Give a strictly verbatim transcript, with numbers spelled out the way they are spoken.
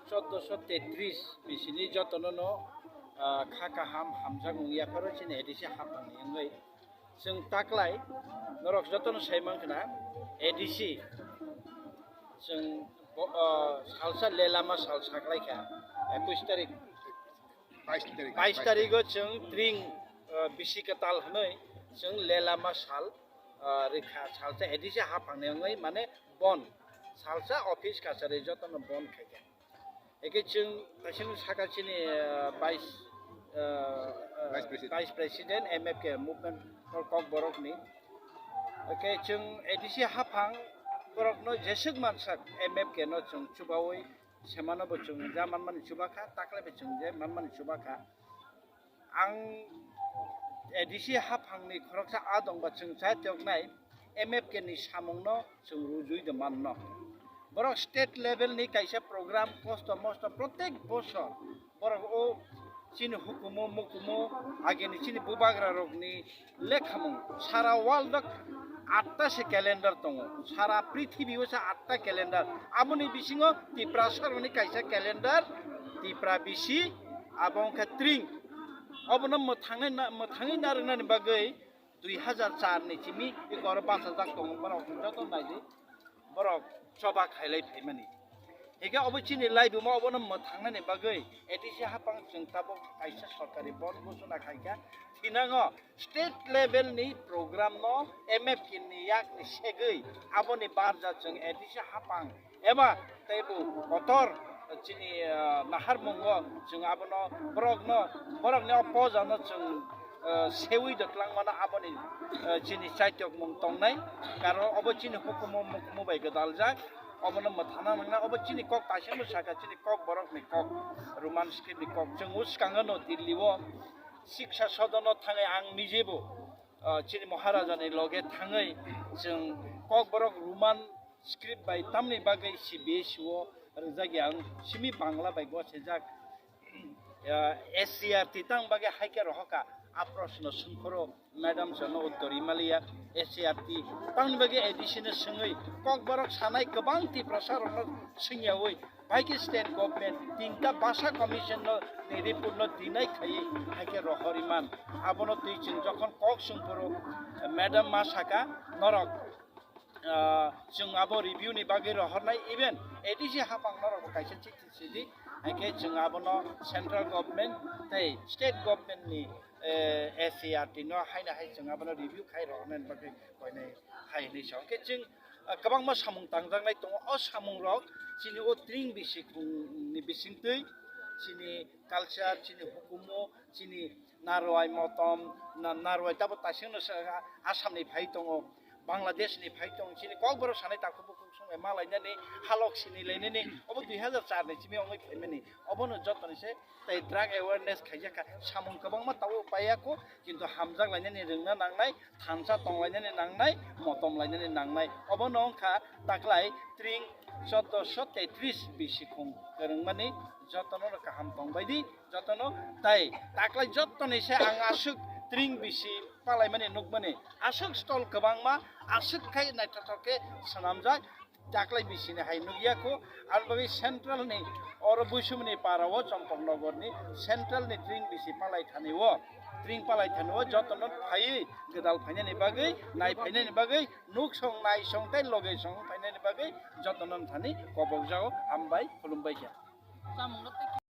Chauddosho tetris bisini jotono no, ah, kha kaham hamjak wngya pharo chini A D C haphang ni wngwi. Chwng taklai norok jotono sai mankha na A D C chwng bo-, ah, salsa lelama sal saklai kha, ekush tarik, bais tarik, bais tarigo chwng tring, ah, bisi kwtal hwnwi chwng lelama sal, ah, rikha salsa A D C haphang ni wngwi mane bon salsa office kachari jotono bon khaikha. Eke chwng kaisa saka chini, ah, vice, ah, ah, vice president, vice president M F K movement for Kokborok ni. Eke chwng A D C haphang borok no jeswk mansak M F K no chwng chubawi semano bo chwng ja manmani chubakha, taklai bo chwng je manmani chubakha. Ang A D C haphangni khoroksa a dongba chwng chai toknai M F K ni samungno chwng rujui de manno. Borok state level ni kaisa program kosto mosto protek bosor borok o chini hukumu mukumu agini chini bubagra rokni lekhamung sara world o atta se calendar tongo, sara prithibi o se atta calendar, aboni bisingo Tiprasa rokni kaisa calendar Tipra bisi abo wngkha tring. Obono mwthangwi na-, mwthangwi narwknani bagwi dui hazar char ni simi eko oro bachajak tongo, borok joto naidi, borok choba khailai phaimani. Hingke obo chini laibuma obono mwthangnani bagwi A D C haphang chwng tabuk kaisa sorkari bon ghosona khaikha. Thinango state level ni program no M F K ni yak ni segwi aboni barja chwng A D C haphang eba teibo kotor chini, ah, naharmungo chwng abono borokno, borokni o pojano chwng, ah, sewi de twlang mano aboni, ah, chini chaitokmung tongnai, karon obo chini hukumu mukumu bai gwdaljak, obono mwthangna nangna, obo chini kok kaisa no saka, chini kok borokni kok, Roman script ni kok, chwng o swkango no Delhi o siksa sodono thangwi ang nijebo, ah, chini Maharaja ni loge thangwi chwng Kokborok Roman script bai tamni bagwi C B S E o rwjak ya, ang simi Bangla bai gosijak. Ah, S C R T tang bagwi hai khe rohoka, a proshno sungphuru madam jono uttor imaliya, S C R T tamni bagwi A D C no swngwi Kokborok sanai kwbang Tiprasa rokno swngyawi Bai khe state government tinta basa commission no ni report no deny khaiwi hai khe rohorwi man. Abono twi chwng jokhon kok sung phuru madam ma saka norok, ah, chwng abo review ni bagwi rohornai, even A D C haphang norok bo kaisa chithi sidi, hai khe chwng abono central government tei state government ni, eh, S C R T no haino hai chwng abono review khai rohornani bagwi koinai hai hinwi sa. Hwnkhe chwng ah, kwbangma samung tangjaknai tongo. O samungrok chini o tring bisikhungni bisingtwi chini culture, chini hukumu, chini narwai motom, na-, narwai tabo taisingno sa-, Assamni phai tongo, Bangladeshni phai tongo, chini Kokborok sanai takhuk bukhuk songwi ma lainani, halok sini lainani, obo dui hazar char ni simi wngwi phaimani. Obono jotoni se tei drug awareness khaijak kha. Samung kwbangma tabuk paiya kho, kintu hamjak lainani rwngna nangnai, thansa tong lainani nangnai, motom lainani nangnai. Obono wngkha taklai tring choddoso tetris bisikhung kwrwngmani jotono no kaham tong bai di, jotono tai taklai jotoni se ang aswk tring bisi palaimani nukmani aswk stall kwbangma aswk khai naithothok khe swnamjak. Taklai bisini hai nukya kho, ang bagwi central ni oro Buisumni para o Chompok Nogor ni central ni tring bisi palai thani o, tring palai thani o jotono phaiwi gwdal phainani bagwi, nai phainani bagwi, nuk song nai song tei loge song phainani bagwi jotono thani kobok jago, hambai khulumbai kha.